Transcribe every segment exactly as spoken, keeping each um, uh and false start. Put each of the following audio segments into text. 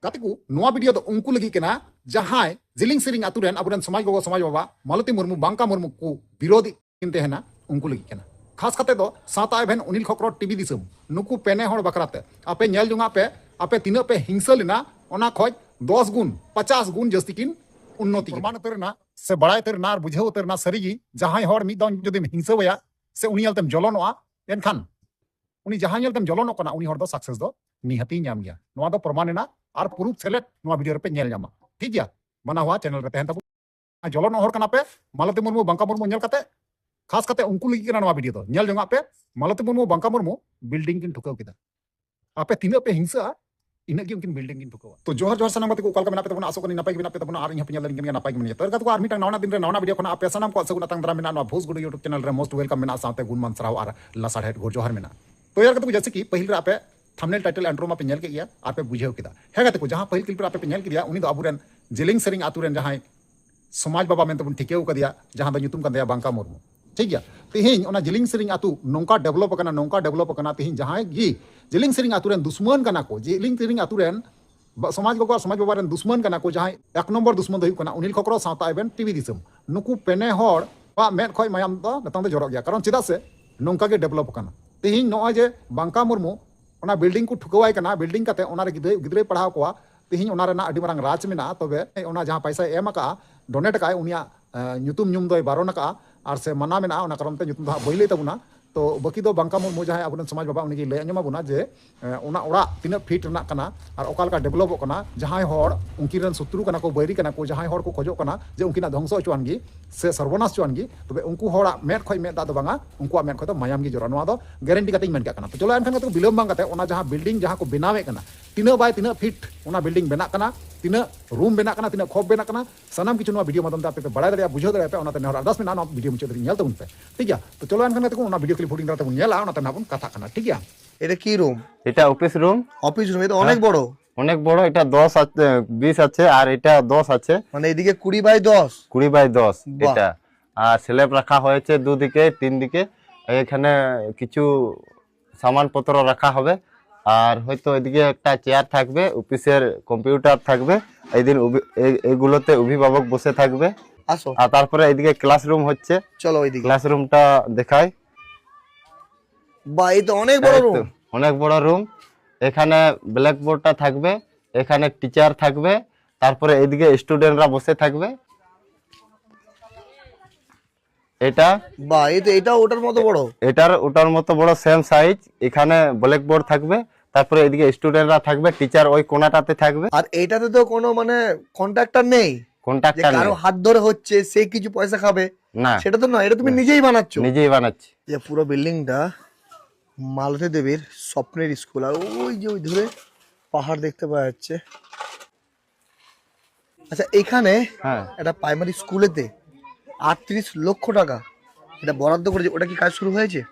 ᱜᱟᱛᱮ ᱠᱚ, ᱱᱚᱣᱟ ᱵᱷᱤᱰᱤᱭᱳ ᱫᱚ ᱩᱱᱠᱩ ᱞᱟᱹᱜᱤᱫ ᱠᱟᱱᱟ, ᱡᱟᱦᱟᱸᱭ ᱡᱤᱞᱤᱝ ᱥᱮᱨᱮᱧ ᱟᱛᱳ ᱨᱮᱱ ᱟᱵᱚᱨᱮᱱ ᱥᱚᱢᱟᱡᱽ ᱜᱚᱜᱚ ᱥᱚᱢᱟᱡᱽ ᱵᱟᱵᱟ ᱢᱟᱞᱚᱛᱤ ᱢᱩᱨᱢᱩ ᱵᱟᱝᱠᱟ ᱢᱩᱨᱢᱩ ᱠᱚ ᱵᱤᱨᱳᱫᱷ ᱠᱤᱱ ᱛᱟᱦᱮᱱᱟ, ᱩᱱᱠᱩ ᱞᱟᱹᱜᱤᱫ ᱠᱟᱱᱟ᱾ ᱠᱷᱟᱥ ᱠᱟᱛᱮ ᱫᱚ ᱥᱟᱶᱛᱟ ᱮᱵᱷᱮᱱ ᱚᱱᱤᱞ ᱠᱷᱚᱠᱨᱚ ᱴᱤᱵᱷᱤ ᱫᱤᱥᱚᱢ, ᱱᱩᱠᱩ ᱯᱮᱱᱮ ᱦᱚᱲ ᱵᱟᱠᱷᱨᱟ ᱛᱮ ᱟᱯᱮ ᱧᱮᱞ ᱡᱚᱝᱟᱜ ᱯᱮ, ᱟᱯᱮ ᱛᱤᱱᱟᱹᱜ ᱯᱮ ᱦᱤᱝᱥᱟᱹ ᱞᱮᱱᱟ, ᱚᱱᱟ ᱠᱷᱚᱡ ᱫᱚᱥ ᱜᱩᱱ, ᱯᱚᱪᱟᱥ ᱜᱩᱱ ᱡᱟᱹᱥᱛᱤ ᱠᱤᱱ ᱩᱱᱱᱚᱛᱤ ᱠᱮᱫᱟ᱾ ᱯᱨᱚᱢᱟᱱ ᱩᱛᱟᱹᱨ ᱮᱱᱟ ᱥᱮ ᱵᱟᱲᱟᱭ ᱩᱛᱟᱹᱨ ᱮᱱᱟ ᱟᱨ ᱵᱩᱡᱷᱟᱹᱣ ᱩᱛᱟᱹᱨ ᱮᱱᱟ, ᱥᱟᱹᱨᱤᱜᱮ ᱡᱟᱦᱟᱸᱭ ᱦᱚᱲ ᱢᱤᱫ ᱫᱚᱢ ᱡᱩᱫᱤᱢ ᱦᱤᱝᱥᱟᱹᱣᱟᱭᱟ ᱥᱮ ᱩᱱᱤ ᱧᱮᱞᱛᱮᱢ ᱡᱚᱞᱚᱱᱚᱜᱼᱟ, ᱮᱱᱠᱷᱟᱱ ᱩᱱᱤ ᱡᱟᱦᱟᱸ ᱧᱮᱞᱛᱮᱢ ᱡᱚᱞᱚᱱᱚᱜ ᱠᱟᱱᱟ, ᱩᱱᱤ ᱦᱚᱲ ᱫᱚ ᱥᱟᱠᱥᱮᱥ ᱫᱚ ᱱᱤᱦᱟᱹᱛᱤ ᱧᱟᱢ ᱜᱮᱭᱟ᱾ ᱱᱚᱣᱟ ᱫᱚ ᱯᱨᱚᱢᱟᱱ ᱮᱱᱟ ᱟᱨ ᱯᱨᱩᱯ ᱥᱮᱞᱮᱫ ᱱᱚᱣᱟ ᱵᱷᱤᱰᱤᱭᱳ ᱨᱮᱯᱮ ᱧᱮᱞ ᱧᱟᱢᱟ᱾ ᱴᱷᱤᱠ ᱜᱮᱭᱟ, ᱢᱟᱱᱟ ᱦᱩᱭᱩᱜᱼᱟ, ᱪᱮᱱᱮᱞ ᱨᱮ ᱛᱟᱦᱮᱱ ᱛᱟᱵᱚᱱ᱾ ᱡᱚᱞᱚᱱᱚᱜ ᱦᱚᱲ ᱠᱟᱱᱟ ᱯᱮ, ᱢᱟᱞᱚᱛᱤ ᱢᱩᱨᱢᱩ ᱵᱟᱝᱠᱟ ᱢᱩᱨᱢᱩ ᱧᱮᱞ ᱠᱟᱛᱮ, ᱠᱷᱟᱥ ᱠᱟᱛᱮ ᱩᱱᱠᱩ ᱞᱟᱹᱜᱤᱫ ᱠᱟᱱᱟ ᱱᱚᱣᱟ ᱵᱷᱤᱰᱤᱭᱳ ᱫᱚ᱾ ᱧᱮᱞ ᱡᱚᱝᱟᱜ ᱯᱮ, ᱢᱟᱞᱚᱛᱤ ᱢᱩᱨᱢᱩ ᱵᱟᱝᱠᱟ ᱢᱩᱨᱢᱩ ᱵᱤᱞᱰᱤᱝ ᱠᱤᱱ ᱴᱷᱩᱠᱟᱹᱣ ᱠᱮᱫᱟ᱾ ᱟᱯᱮ ᱛᱤᱱᱟᱹᱜ ᱯᱮ ᱦᱤᱝᱥᱟᱹᱜᱼᱟ, ᱤᱱᱟᱹᱜ ᱜᱮ ᱩᱱᱠᱤᱱ ᱵᱤᱞᱰᱤᱝ ᱠᱤᱱ ᱴᱷᱩᱠᱟᱹᱣᱟ᱾ ᱛᱚ ᱡᱚᱦᱟᱨ ᱡᱚᱦᱟᱨ ᱥᱟᱱᱟᱢ ᱜᱟᱛᱮ ᱠᱚ, ᱚᱠᱟ ᱞᱮᱠᱟ ᱢᱮᱱᱟᱜ ᱯᱮ ᱛᱟᱵᱚᱱᱟ? ᱟᱥᱚᱜ ᱠᱟᱹᱱᱟᱹᱧ ᱱᱟᱯᱟᱭ ᱜᱮ ᱢᱮᱱᱟᱜ ᱯᱮ ᱛᱟᱵᱚᱱᱟ ᱟᱨ ᱤᱧ ᱦᱚᱸᱯᱮ ᱧᱮᱞ ᱫᱟᱲᱮᱭᱟᱹᱧ ᱠᱟᱱ ᱜᱮᱭᱟ, ᱱᱟᱯᱟᱭ ᱜᱮ ᱢᱮᱱᱟᱜ ᱞᱤᱧᱟ᱾ ᱛᱚ ᱮᱨ ᱜᱟᱛᱮ ᱠᱚ, ᱟᱨ ᱢᱤᱫᱴᱟᱝ ᱱᱟᱣᱟ ᱫᱤᱱ ᱨᱮ ᱱᱟᱣᱟ ᱵᱷᱤᱰᱤᱭᱳ ᱠᱷᱚᱱᱟᱜ ᱟᱯᱮ ᱥᱟᱱᱟᱢ ᱠᱚᱣᱟᱜ ᱥᱟᱹᱜᱩᱱ ᱟᱛᱟᱝ ᱫᱟᱨᱟᱢ ᱢᱮᱱᱟᱜᱼᱟ ᱱᱚᱣᱟ ᱵᱷᱳᱡᱽ ᱜᱩᱰᱩ YouTube ᱪᱮᱱᱮᱞ ᱨᱮ᱾ ᱢᱳᱥᱴ ᱳᱭᱮᱞᱠᱟᱢ ᱢᱮᱱᱟᱜᱼᱟ, ᱥᱟᱶᱛᱮ ᱜᱩᱱᱢᱟᱱ ᱥᱟᱨᱦᱟᱣ ᱟᱨ ᱞᱟᱥᱟᱲᱦᱮᱫ ᱜᱚᱰ ᱡᱚᱦᱟᱨ ᱢᱮᱱᱟᱜᱼᱟ᱾ ᱛᱚ ᱮᱨ ᱜᱟᱛᱮ ᱠᱚ, ᱡᱮᱭᱥᱮ ᱠᱤ ᱯᱟᱹᱦᱤᱞ ᱨᱮ ᱟᱯᱮ ᱛᱷᱟᱢᱵᱱᱮᱞ ᱴᱟᱭᱴᱮᱞ ᱤᱱᱴᱨᱳ ᱢᱟᱯᱮ ᱧᱮᱞ ᱠᱮᱫ ᱜᱮᱭᱟ ᱟᱨ ᱯᱮ ᱵᱩᱡᱷᱟᱹᱣ ᱠᱮᱫᱟ᱾ ᱦᱮᱸ ᱜᱟᱛᱮ ᱠᱚ, ᱡᱟᱦᱟᱸ ᱯᱟᱹᱦᱤᱞ ᱠᱞᱤᱯ ᱨᱮ ᱟᱯᱮ ᱯᱮ ᱧᱮᱞ ᱠᱮᱫᱮᱭᱟ, ᱩᱱᱤ ᱫᱚ ᱟᱵᱚᱨᱮᱱ ᱡᱮᱞᱮᱧ ᱥᱮᱨᱮᱧ ᱟᱛᱳ ᱨᱮᱱ ᱡᱟᱦᱟᱸᱭ ᱥᱚᱢᱟᱡᱽ ᱵᱟᱵᱟ ᱢᱮᱱᱛᱮ ᱵᱚᱱ ᱴᱷᱤᱠᱟᱹᱣ ᱠᱟᱫᱮᱭᱟ, ᱡᱟᱦᱟᱸ ᱫᱚ ᱧᱩᱛᱩᱢ ᱠᱟᱱ ᱛᱟᱭᱟ ᱵᱟᱝᱠᱟ ᱢᱩᱨᱢᱩ᱾ ᱴᱷᱤᱠ ᱜᱮᱭᱟ, ᱛᱮᱦᱮᱧ ᱚᱱᱟ ᱡᱮᱞᱮᱧ ᱥᱮᱨᱮᱧ ᱟᱛᱳ ᱱᱚᱝᱠᱟ ᱰᱮᱵᱷᱞᱚᱯ ᱟᱠᱟᱱᱟ, ᱱᱚᱝᱠᱟ ᱰᱮᱵᱷᱞᱚᱯ ᱟᱠᱟᱱᱟ, ᱛᱮᱦᱮᱧ ᱡᱟᱦᱟᱸᱭ ᱜᱮ ᱡᱮᱞᱮᱧ ᱥᱮᱨᱮᱧ ᱟᱛᱳ ᱨᱮᱱ ᱫᱩᱥᱢᱟᱱ ᱠᱟᱱᱟ ᱠᱚ, ᱡᱮᱞᱮᱧ ᱥᱮᱨᱮᱧ ᱟᱛᱳ ᱨᱮᱱ ᱵᱟ-, ᱥᱚᱢᱟᱡᱽ ᱜᱚᱜᱚ ᱟᱨ ᱥᱚᱢᱟᱡᱽ ᱵᱟᱵᱟ ᱨᱮᱱ ᱫᱩᱥᱢᱟᱱ ᱠᱟᱱᱟ ᱠᱚ, ᱡᱟᱦᱟᱸᱭ ᱮᱠ ᱱᱚᱢᱵᱚᱨ ᱫᱩᱥᱢᱟᱱ ᱫᱚ ᱦᱩᱭᱩᱜ ᱠᱟᱱᱟ ᱚᱱᱤᱞ ᱠᱷᱚᱠᱨᱚ ᱥᱟᱶᱛᱟ ᱮᱵᱷᱮᱱ ᱴᱤᱵᱷᱤ ᱫᱤᱥᱚᱢ᱾ ᱱᱩᱠᱩ ᱯᱮᱱᱮ ᱦᱚᱲ ᱟᱜ ᱢᱮᱫ ᱠᱷᱚᱡ ᱢᱟᱭᱟᱢ ᱫᱚ ᱱᱤᱛᱚᱝ ᱫᱚ ᱡᱚᱨᱚᱜ ᱜᱮᱭᱟ, ᱠᱟᱨᱚᱱ ᱪᱮᱫᱟᱜ ᱥᱮ ᱱᱚᱝᱠᱟ ᱜᱮ ᱰᱮᱵᱷᱞᱚᱯ ᱟᱠᱟᱱᱟ᱾ ᱛᱮᱦᱮᱧ ᱱᱚᱜᱼᱚᱭ ᱡᱮ ᱵᱟᱝᱠᱟ ᱢᱩᱨᱢᱩ ᱚᱱᱟ ᱵᱤᱞᱰᱤᱝ ᱠᱚ ᱴᱷᱩᱠᱟᱹᱣᱟᱭ ᱠᱟᱱᱟ, ᱵᱤᱞᱰᱤᱝ ᱠᱟᱛᱮ ᱚᱱᱟ ᱨᱮ ᱜᱤᱫᱽᱨᱟᱹ, ᱜᱤᱫᱽᱨᱟᱹᱭ ᱯᱟᱲᱦᱟᱣ ᱠᱚᱣᱟ, ᱛᱮᱦᱮᱧ ᱚᱱᱟ ᱨᱮᱱᱟᱜ ᱟᱹᱰᱤ ᱢᱟᱨᱟᱝ ᱨᱟᱡᱽ ᱢᱮᱱᱟᱜᱼᱟ᱾ ᱛᱚᱵᱮ ᱚᱱᱟ ᱡᱟᱦᱟᱸ ᱯᱚᱭᱥᱟᱭ ᱮᱢ ᱟᱠᱟᱜᱼᱟ, ᱰᱚᱱᱮᱴ ᱟᱠᱟᱜᱼᱟᱭ, ᱩᱱᱤᱭᱟᱜ, ᱮ, ᱧᱩᱛᱩᱢ ᱧᱩᱢ ᱫᱚᱭ ᱵᱟᱨᱚᱱ ᱟᱠᱟᱜᱼᱟ ᱟᱨ ᱥᱮ ᱢᱟᱱᱟ ᱢᱮᱱᱟᱜᱼᱟ, ᱚᱱᱟ ᱠᱟᱨᱚᱱ ᱛᱮ ᱧᱩᱛᱩᱢ ᱫᱚ ᱦᱟᱸᱜ ᱵᱟᱹᱧ ᱞᱟᱹᱭ ᱛᱟᱵᱚᱱᱟ᱾ ᱛᱚ ᱵᱟᱹᱠᱤ ᱫᱚ ᱵᱟᱝᱠᱟ ᱢᱩᱨᱢᱩ ᱡᱟᱦᱟᱸᱭ ᱟᱵᱚᱨᱮᱱ ᱥᱚᱢᱟᱡᱽ ᱵᱟᱵᱟ, ᱩᱱᱤ ᱜᱮᱭ ᱞᱟᱹᱭ ᱟᱸᱡᱚᱢ ᱟᱵᱚᱱᱟ ᱡᱮ, ᱮ, ᱚᱱᱟ ᱚᱲᱟᱜ ᱛᱤᱱᱟᱹᱜ ᱯᱷᱤᱴ ᱨᱮᱱᱟᱜ ᱠᱟᱱᱟ ᱟᱨ ᱚᱠᱟ ᱞᱮᱠᱟ ᱰᱮᱵᱷᱞᱚᱯᱚᱜ ᱠᱟᱱᱟ, ᱡᱟᱦᱟᱸᱭ ᱦᱚᱲ ᱩᱱᱠᱤᱱ ᱨᱮᱱ ᱥᱚᱛᱨᱩ ᱠᱟᱱᱟ ᱠᱚ, ᱵᱟᱹᱭᱨᱤ ᱠᱟᱱᱟ ᱠᱚ, ᱡᱟᱦᱟᱸᱭ ᱦᱚᱲ ᱠᱚ ᱠᱷᱚᱡᱚᱜ ᱠᱟᱱᱟ ᱡᱮ ᱩᱱᱠᱤᱱᱟᱜ ᱫᱷᱚᱝᱥᱚ ᱦᱚᱪᱚᱣᱟᱱ ᱜᱮ ᱥᱮ ᱥᱚᱨᱵᱚᱱᱟᱥ ᱦᱚᱪᱚᱣᱟᱱ ᱜᱮ, ᱛᱚᱵᱮ ᱩᱱᱠᱩ ᱦᱚᱲᱟᱜ ᱢᱮᱫ ᱠᱷᱚᱡ ᱢᱮᱫ ᱫᱟᱜ ᱫᱚ ᱵᱟᱝᱟ, ᱩᱱᱠᱩᱣᱟᱜ ᱢᱮᱫ ᱠᱷᱚᱡ ᱫᱚ ᱢᱟᱭᱟᱢ ᱜᱮ ᱡᱚᱨᱚᱜᱼᱟ᱾ ᱱᱚᱣᱟ ᱫᱚ ᱜᱮᱨᱮᱱᱴᱤ ᱠᱟᱛᱮᱧ ᱢᱮᱱ ᱠᱟᱜ ᱠᱟᱱᱟ᱾ ᱛᱚ ᱪᱚᱞᱚ ᱮᱱᱠᱷᱟᱱ ᱜᱟᱛᱮ ᱠᱚ, ᱵᱤᱞᱚᱢ ᱵᱟᱝ ᱠᱟᱛᱮ ᱚᱱᱟ ᱡᱟᱦᱟᱸ ᱵᱤᱞᱰᱤᱝ ᱡᱟᱦᱟᱸ ᱠᱚ ᱵᱮᱱᱟᱣᱮᱫ ᱠᱟᱱᱟ, ᱛᱤᱱᱟᱹᱜ ᱵᱟᱭ ᱛᱤᱱᱟᱹᱜ ᱯᱷᱤᱴ ᱚᱱᱟ ᱵᱤᱞᱰᱤᱝ ᱵᱮᱱᱟᱜ ᱠᱟᱱᱟ, ᱛᱤᱱᱟᱹᱜ ᱨᱩᱢ ᱵᱮᱱᱟᱜ ᱠᱟᱱᱟ, ᱛᱤᱱᱟᱹᱜ ᱠᱷᱚᱯ ᱵᱮᱱᱟᱜ ᱠᱟᱱᱟ, ᱥᱟᱱᱟᱢ ᱠᱤᱪᱷᱩ ᱱᱚᱣᱟ ᱵᱷᱤᱰᱤᱭᱳ ᱢᱟᱫᱽᱫᱷᱚᱢ ᱛᱮ ᱟᱯᱮ ᱯᱮ ᱵᱟᱲᱟᱭ ᱫᱟᱲᱮᱭᱟᱜᱼᱟ, ᱵᱩᱡᱷᱟᱹᱣ ᱫᱟᱲᱮᱭᱟᱜᱼᱟ ᱯᱮ᱾ ᱚᱱᱟᱛᱮ ᱱᱮᱦᱚᱨ ᱟᱨᱫᱟᱥ ᱢᱮᱱᱟᱜᱼᱟ, ᱱᱚᱣᱟ ᱵᱷᱤᱰᱤᱭᱳ ᱢᱩᱪᱟᱹᱫ ᱫᱷᱟᱹᱵᱤᱡ ᱧᱮᱞ ᱛᱟᱵᱚᱱ ᱯᱮ, ᱴᱷᱤᱠ ᱜᱮᱭᱟ? ᱛᱚ ᱪᱚᱞᱚ ᱮᱱᱠᱷᱟᱱ ᱜᱟᱛᱮ ᱠᱚ, ᱚᱱᱟ ᱵᱷᱤᱰᱤᱭᱳ ᱠᱞᱤᱯ ᱦᱩᱰᱤᱧ ᱫᱷᱟᱨᱟ ᱛᱮᱵᱚᱱ ᱧᱮᱞᱟ, ᱚᱱᱟᱛᱮ ᱱᱟᱦᱟᱜ ᱵᱚᱱ ᱠᱟᱛᱷᱟᱜ ᱠᱟᱱᱟ, ᱴᱷᱤᱠ ᱜᱮᱭᱟ? এটা কি রুম? এটা অফিস রুম। অফিস রুম, এটা অনেক হ্যাঁ। বড়। অনেক বড়, এটা দশ আছে, বিশ আছে, আর এটা দশ আছে। মানে এদিকে কুড়ি বাই দশ। কুড়ি বাই দশ বাহ। এটা। আর স্ল্যাব রাখা হয়েছে দুদিকে, তিন দিকে। এখানে কিছু সামানপত্র রাখা হবে। আর হয়তো এদিকে একটা চেয়ার থাকবে, অফিসের কম্পিউটার থাকবে। এই দিন অভি- এই- এইগুলোতে অভিভাবক বসে থাকবে। আসো। আর তারপরে এদিকে ক্লাসরুম হচ্ছে, চলো ওইদিকে। ক্লাসরুমটা দেখাই। বা, এই তো অনেক বড় এই তো, রুম। অনেক বড় রুম। এখানে ব্ল্যাকবোর্ডটা থাকবে, এখানে টিচার থাকবে, তারপরে এদিকে স্টুডেন্টরা বসে থাকবে। এটা বা, এই তো, এটা ওটার মতো বড়। এটার ওটার মতো বড়, সেম সাইজ। এখানে ব্ল্যাকবোর্ড থাকবে, তারপরে এদিকে স্টুডেন্টরা থাকবে, টিচার ওই কোনাটাতে থাকবে। আর এটাতে তো কোনো, মানে, কন্ট্রাক্টর নেই যে কন্ট্রাক্টর কারো নেই। হাত ধরে হচ্ছে, সে কিছু পয়সা খাবে, না, সেটা তো নয়। এটা তুমি নিজেই বানাচ্ছ। নিজেই বানাচ্ছি। যে পুরো বিল্ডিংটা মালতী দেবীর স্বপ্নের স্কুল। আর ওই যে ওই দূরে পাহাড় দেখতে পাওয়া যাচ্ছে। আচ্ছা, এখানে হ্যাঁ। একটা প্রাইমারি স্কুলেতে আটত্রিশ লক্ষ টাকা এটা বরাদ্দ করেছে, ওটা কি কাজ শুরু হয়েছে?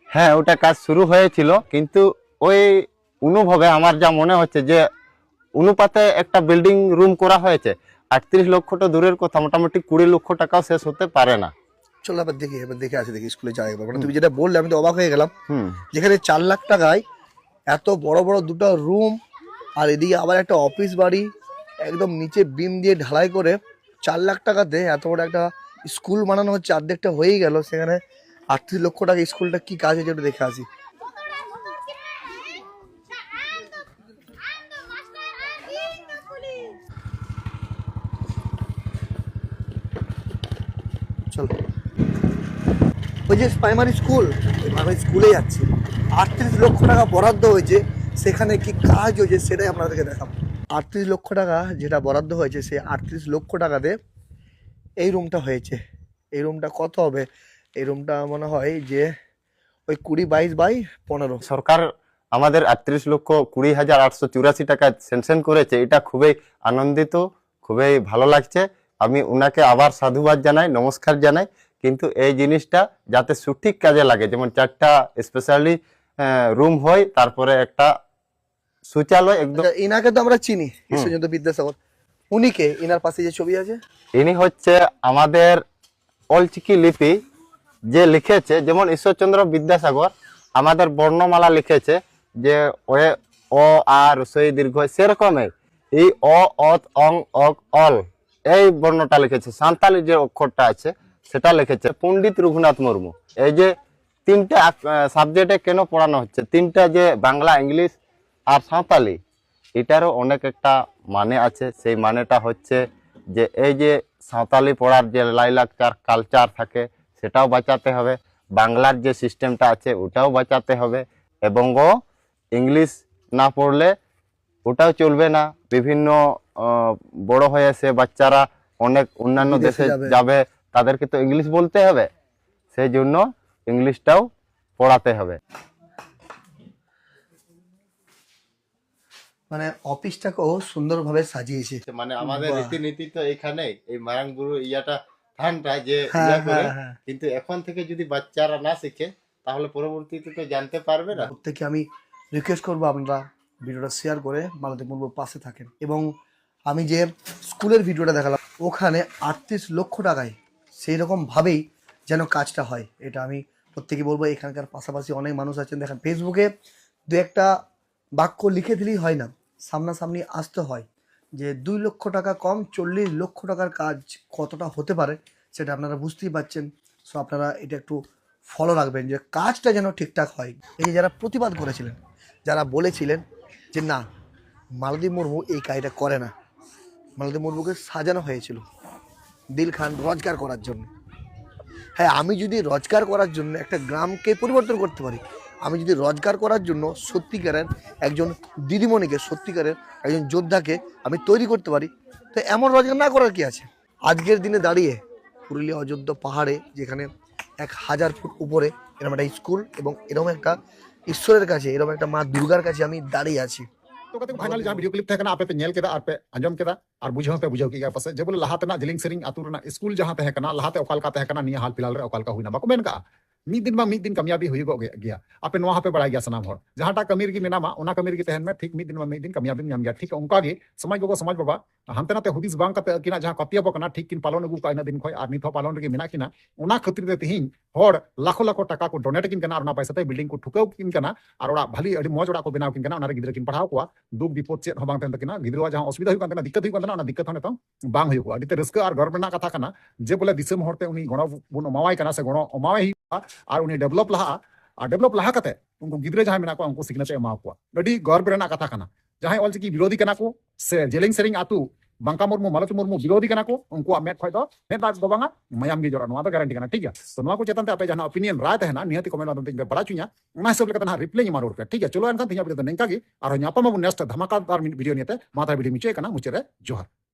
হ্যাঁ, ওটা কাজ শুরু হয়েছিল, কিন্তু ওই অনুভবে আমার যা মনে হচ্ছে যে অনুপাতে একটা বিল্ডিং রুম করা হয়েছে। আটত্রিশ লক্ষ তো দূরের কথা, মোটামুটি কুড়ি লক্ষ টাকাও শেষ হতে পারে না। চলো, আবার দেখি, এবার দেখে আসি, দেখি স্কুলে যাই একবার। মানে, তুমি যেটা বললে, আমি তো অবাক হয়ে গেলাম। হুম। যেখানে চার লাখ টাকায় এত বড় বড় দুটো রুম, আর এদিকে আবার একটা অফিস বাড়ি, একদম নিচে বিম দিয়ে ঢালাই করে চার লাখ টাকাতে এত বড় একটা স্কুল বানানো হচ্ছে। অর্ধেকটা হয়েই গেল, সেখানে আটত্রিশ লক্ষ টাকা স্কুলটা কি কাজ হয়েছে, একটু দেখে আসি। চলো, ওই যে প্রাইমারি স্কুল, প্রাইমারি স্কুলে যাচ্ছি। আটত্রিশ লক্ষ টাকা বরাদ্দ হয়েছে, সেখানে কি কাজ হয়েছে সেটাই আপনাদেরকে দেখাবো। আটত্রিশ লক্ষ টাকা যেটা বরাদ্দ হয়েছে, সেই আটত্রিশ লক্ষ টাকাতে এই রুমটা হয়েছে। এই রুমটা কত হবে? এই রুমটা মনে হয় যে ওই কুড়ি বাইশ বাই পনেরো। সরকার আমাদের আটত্রিশ লক্ষ কুড়ি হাজার আটশো চুরাশি টাকা স্যাংশন করেছে, এটা খুবই আনন্দিত, খুবই ভালো লাগছে। আমি ওনাকে আবার সাধুবাদ জানাই, নমস্কার জানাই। কিন্তু এই জিনিসটা যাতে সঠিক কাজে লাগে, যেমন চারটা স্পেশালি রুম হয়, তারপরে একটা শৌচালয় একদম। আচ্ছা, ইনাকে তো আমরা চিনি, ঈশ্বরচন্দ্র বিদ্যাসাগর। উনি কে? ইনার পাশে যে ছবি আছে? ইনি হচ্ছে আমাদের অলচিকি লিপি যে লিখেছে, যেমন ঈশ্বরচন্দ্র বিদ্যাসাগর আমাদের বর্ণমালা লিখেছে, যে ওয়ে, অ, আ, হ্রস্ব ই দীর্ঘ ই, সেরকমই এই অ, অত, অং, অক, অল, এই বর্ণটা লিখেছে, সাঁওতালি যে অক্ষরটা আছে সেটা লিখেছে পণ্ডিত রঘুনাথ মুর্মু। এই যে তিনটা সাবজেক্টে কেন পড়ানো হচ্ছে, তিনটা যে বাংলা, ইংলিশ আর সাঁওতালি, এটারও অনেক একটা মানে আছে। সেই মানেটা হচ্ছে যে এই যে সাঁওতালি পড়ার যে লাইলাকচার, কালচার থাকে, সেটাও বাঁচাতে হবে, বাংলার যে সিস্টেমটা আছে ওটাও বাঁচাতে হবে, এবং ও ইংলিশ না পড়লে ওটাও চলবে না। বিভিন্ন আহ, বড় হয়ে এসে বাচ্চারা অনেক অন্যান্য বিদেশে দেশে যাবে। যাবে, তাদেরকে তো ইংলিশ বলতে হবে, সেই জন্য ইংলিশটাও পড়াতে হবে। মানে অফিসটাকেও সুন্দরভাবে সাজিয়েছে। মানে আমাদের বাহ। রীতিনীতি তো এখানেই, এই মারাং বুরু ইয়াটা থানটা যে হ্যাঁ, ইয়া করে, হ্যাঁ, হ্যাঁ। কিন্তু এখন থেকে যদি বাচ্চারা না শিখে, তাহলে পরবর্তীতে তো জানতে পারবে না। প্রত্যেকে আমি রিকোয়েস্ট করবো আপনারা ভিডিওটা শেয়ার করে মালতী মুর্মুর পাশে থাকেন। এবং আমি যে স্কুলের ভিডিওটা দেখালাম, ওখানে আটত্রিশ লক্ষ টাকায় সেই রকমভাবেই যেন কাজটা হয়, এটা আমি প্রত্যেকে বলবো। এখানকার পাশাপাশি অনেক মানুষ আছেন, দেখেন ফেসবুকে দু একটা বাক্য লিখে দিলেই হয় না, সামনাসামনি আসতে হয় যে দুই লক্ষ টাকা কম চল্লিশ লক্ষ টাকার কাজ কতটা হতে পারে, সেটা আপনারা বুঝতেই পারছেন। সো আপনারা এটা একটু ফলো রাখবেন যে কাজটা যেন ঠিকঠাক হয়। এই যে যারা প্রতিবাদ করেছিলেন, যারা বলেছিলেন যে না, মালতী মুর্মু এই কাজটা করে না, মালতী মুর্মুকে সাজানো হয়েছিল দিল খান রোজগার করার জন্য। হ্যাঁ, আমি যদি রোজগার করার জন্য একটা গ্রামকে পরিবর্তন করতে পারি, আমি যদি রোজগার করার জন্য সত্যিকারের একজন দিদিমণিকে, সত্যিকারের একজন যোদ্ধাকে আমি তৈরি করতে পারি, তো এমন রোজগার না করার কি আছে? আজকের দিনে দাঁড়িয়ে পুরুলিয়া অযোধ্যা পাহাড়ে, যেখানে এক হাজার ফুট উপরে এরকম একটা স্কুল এবং এরকম একটা ঈশ্বরের কাছে, এরকম একটা মা দুর্গার কাছে আমি দাঁড়িয়ে আছি। ᱛᱚ ᱜᱟᱛᱮ ᱠᱚ, ᱯᱷᱟᱭᱱᱟᱞ ᱡᱟᱦᱟᱸ ᱵᱷᱤᱰᱤᱭᱳ ᱠᱞᱤᱯ ᱛᱟᱦᱮᱸ ᱠᱟᱱᱟ, ᱟᱯᱮ ᱯᱮ ᱧᱮᱞ ᱠᱮᱫᱟ ᱟᱨ ᱯᱮ ᱟᱸᱡᱚᱢ ᱠᱮᱫᱟ ᱟᱨ ᱵᱩᱡᱷᱟᱹᱣ ᱦᱚᱸᱯᱮ ᱵᱩᱡᱷᱟᱹᱣ ᱠᱮᱫ ᱜᱮᱭᱟ ᱯᱟᱥᱮᱡ, ᱡᱮ ᱵᱚᱞᱮ ᱞᱟᱦᱟ ᱛᱮᱱᱟᱜ ᱡᱤᱞᱤᱝ ᱥᱮᱨᱮᱧ ᱟᱹᱛᱩ ᱨᱮᱱᱟᱜ ᱥᱠᱩᱞ ᱡᱟᱦᱟᱸ ᱛᱟᱦᱮᱸ ᱠᱟᱱᱟ, ᱞᱟᱦᱟᱛᱮ ᱚᱠᱟ ᱞᱮᱠᱟ ᱛᱟᱦᱮᱸ ᱠᱟᱱᱟ, ᱱᱤᱭᱟᱹ ᱦᱟᱞ ᱯᱷᱤᱞᱦᱟᱞ ᱨᱮ ᱚᱠᱟ ᱞᱮᱠᱟ ᱦᱩᱭᱱᱟ, ᱵᱟᱠᱚ ᱢᱮᱱ ᱠᱟᱜᱼᱟ? ᱢᱤᱫ ᱫᱤᱱ ᱵᱟᱝ ᱢᱤᱫ ᱫᱤᱱ ᱠᱟᱢᱭᱟᱵᱤ ᱦᱩᱭᱩᱜᱚᱜ ᱜᱮ- ᱜᱮᱭᱟ᱾ ᱟᱯᱮ ᱱᱚᱣᱟ ᱦᱚᱸᱯᱮ ᱵᱟᱲᱟᱭ ᱜᱮᱭᱟ ᱥᱟᱱᱟᱢ ᱦᱚᱲ, ᱡᱟᱦᱟᱸᱴᱟᱜ ᱠᱟᱹᱢᱤ ᱨᱮᱜᱮ ᱢᱮᱱᱟᱢᱟ, ᱚᱱᱟ ᱠᱟᱹᱢᱤ ᱨᱮᱜᱮ ᱛᱟᱦᱮᱱ ᱢᱮ, ᱴᱷᱤᱠ ᱢᱤᱫ ᱫᱤᱱ ᱵᱟᱝ ᱢᱤᱫ ᱫᱤᱱ ᱠᱟᱢᱭᱟᱵᱤᱢ ᱧᱟᱢ ᱜᱮᱭᱟ᱾ ᱴᱷᱤᱠ ᱚᱱᱠᱟ ᱜᱮ ᱥᱚᱢᱟᱡᱽ ᱜᱚᱜᱚ ᱥᱚᱢᱟᱡᱽ ᱵᱟᱵᱟ ᱦᱟᱱᱛᱮ ᱱᱟᱛᱮ ᱦᱩᱫᱤᱥ ᱵᱟᱝ ᱠᱟᱛᱮ ᱟᱹᱠᱤᱱᱟᱜ ᱡᱟᱦᱟᱸ ᱠᱟᱹᱢᱭᱟᱹᱵᱤ ᱠᱟᱱᱟ, ᱴᱷᱤᱠ ᱠᱤᱱ ᱯᱟᱞᱚᱱ ᱟᱹᱜᱩ ᱠᱟᱜᱼᱟ ᱤᱱᱟᱹᱜ ᱫᱤᱱ ᱠᱷᱚᱱ, ᱟᱨ ᱱᱤᱛ ᱦᱚᱸ ᱯᱟᱞᱚᱱ ᱨᱮᱜᱮ ᱢᱮᱱᱟᱜ ᱠᱤᱱᱟ᱾ ᱚᱱᱟ ᱠᱷᱟᱹᱛᱤᱨ ᱛᱮ ᱛᱤᱦᱤᱧ ᱦᱚᱲ ᱞᱟᱠᱷᱚ ᱞᱟᱠᱷᱚ ᱴᱟᱠᱟ ᱠᱚ donate ᱟᱹᱠᱤᱱ ᱠᱟᱱᱟ, ᱟᱨ ᱚᱱᱟ ᱯᱚᱭᱥᱟ ᱛᱮ building ᱠᱚ ᱴᱷᱩᱠᱟᱹᱣ ᱟᱹᱠᱤᱱ ᱠᱟᱱᱟ, ᱟᱨ ᱚᱲᱟᱜ ᱵᱷᱟᱞᱤ ᱟᱹᱰᱤ ᱢᱚᱡᱽ ᱚᱲᱟᱜ ᱠᱚ ᱵᱮᱱᱟᱣ ᱟᱹᱠᱤᱱ ᱠᱟᱱᱟ, ᱚᱱᱟ ᱨᱮ ᱜᱤᱫᱽᱨᱟᱹ ᱠᱤᱱ ᱯᱟᱲᱦᱟᱣ ᱠᱚᱣᱟ, ᱫᱩᱠ ᱵᱤᱯᱚᱫ ᱪᱮᱫ ᱦᱚᱸ ᱵᱟᱝ ᱛᱟᱦᱮᱱ ᱛᱟᱹᱠᱤᱱᱟ᱾ ᱜᱤᱫᱽᱨᱟᱹᱣᱟᱜ ᱡᱟᱦᱟᱸ ᱚᱥᱩᱵᱤᱫᱷᱟ ᱦᱩᱭᱩᱜ ᱠᱟᱱ ᱛᱟᱦᱮᱱᱟ, ᱫᱤᱠᱠᱟᱛ ᱦᱩᱭᱩᱜ ᱠᱟᱱ ᱛᱟᱦᱮᱱᱟ, ᱚᱱᱟ ᱫᱤᱠᱠᱟᱛ ᱦᱚᱸ ᱱᱤᱛᱚᱝ ᱵᱟᱝ ᱦᱩᱭᱩᱜᱼᱟ᱾ ᱟᱹᱰᱤ ᱛᱮ ᱨᱟᱹᱥᱠᱟᱹ ᱟᱨ ᱜᱚᱨᱵ ᱨᱮᱱᱟᱜ ᱠᱟᱛᱷᱟ ᱠᱟᱱᱟ ᱡᱮ ᱵᱚᱞᱮ ᱫᱤᱥᱚᱢ ᱦᱚᱲ ᱛᱮ ᱩᱱᱤ ᱜᱚᱲᱚ ᱵᱚᱱ ᱮᱢᱟᱣᱟᱭ ᱠᱟᱱᱟ ᱥᱮ ᱜᱚᱲᱚ ᱮᱢᱟᱣᱟᱭ ᱦᱩᱭᱩᱜᱼᱟ, ᱟᱨ ᱩᱱᱤ develop ᱞᱟᱦᱟᱜᱼᱟ᱾ ᱟᱨ develop ᱞᱟᱦᱟ ᱠᱟᱛᱮ ᱩᱱᱠᱩ ᱜᱤᱫᱽᱨᱟᱹ ᱡᱟᱦᱟᱸᱭ ᱢᱮᱱᱟᱜ ᱠᱚᱣᱟ, ᱩᱱᱠᱩ ᱥᱤᱠᱷᱱᱟᱹᱛ ᱮ ᱮᱢᱟ ᱠᱚᱣᱟ᱾ ᱟᱹᱰᱤ ᱜᱚᱨᱵ ᱨᱮᱱᱟᱜ ᱠᱟᱛᱷᱟ ᱠᱟᱱᱟ᱾ ᱡᱟᱦᱟᱸᱭ ᱚᱞᱪᱤᱠᱤ ᱵᱤᱨᱳᱫᱷᱤ ᱠᱟᱱᱟ ᱠᱚ ᱥᱮ ᱡᱮᱞᱮᱧ ᱥᱮᱨᱮᱧ ᱟᱹᱛᱩ ᱵᱟᱝᱠᱟ ᱢᱩᱨᱢᱩ, ᱢᱟᱞᱚᱛᱤ ᱢᱩᱨᱢᱩ ᱵᱤᱨᱳᱫᱷᱤ ᱠᱟᱱᱟ ᱠᱚ, ᱩᱱᱠᱩᱣᱟᱜ ᱢᱮᱫ ᱠᱷᱚᱡ ᱫᱚ ᱢᱮᱫ ᱫᱟᱜ ᱫᱚ ᱵᱟᱝᱟ, ᱢᱟᱭᱟᱢ ᱜᱮ ᱡᱚᱨᱚᱜᱼᱟ᱾ ᱱᱚᱣᱟ ᱫᱚ guarantee ᱠᱟᱱᱟ, ᱴᱷᱤᱠ ᱜᱮᱭᱟ? ᱛᱚ ᱱᱚᱣᱟ ᱠᱚ ᱪᱮᱛᱟᱱ ᱛᱮ ᱟᱯᱮ ᱡᱟᱦᱟᱱᱟᱜ opinion ᱨᱟᱭ ᱛᱟᱦᱮᱱᱟ, ᱱᱤᱦᱟᱹᱛ comment ᱢᱟᱫᱽᱫᱷᱚᱢ ᱛᱮ ᱤᱧ ᱯᱮ ᱵᱟᱲᱟᱭ ᱦᱚᱪᱚᱧᱟ᱾ ᱚᱱᱟ ᱦᱤᱥᱟᱹᱵ ᱞᱮᱠᱟᱛᱮ ᱱᱟᱦᱟᱜ reply ᱤᱧ ᱮᱢᱟ ᱨᱩᱣᱟᱹᱲ ᱯᱮᱭᱟ, ᱴᱷᱤᱠ ᱜᱮᱭᱟ? ᱪᱚᱞᱚ ᱮᱱᱠᱷᱟᱱ ᱛᱮᱦᱮᱧᱟᱜ video ᱫᱚ ᱱᱤᱝᱠᱟ ᱜᱮ, ᱟᱨᱦᱚᱸ ᱧᱟᱯᱟᱢ ᱟᱵᱚᱱ next ᱫᱷᱟᱢᱟᱠᱟᱫᱟᱨ ᱢᱤᱫ video ᱱᱤᱭᱮᱛᱮ᱾ ᱢᱟ ᱛᱟᱦᱞᱮ video ᱢᱩᱪᱟᱹᱫ ᱠᱟᱱᱟ, ᱢᱩᱪᱟᱹᱫ ᱨᱮ ᱡᱚᱦᱟᱨ᱾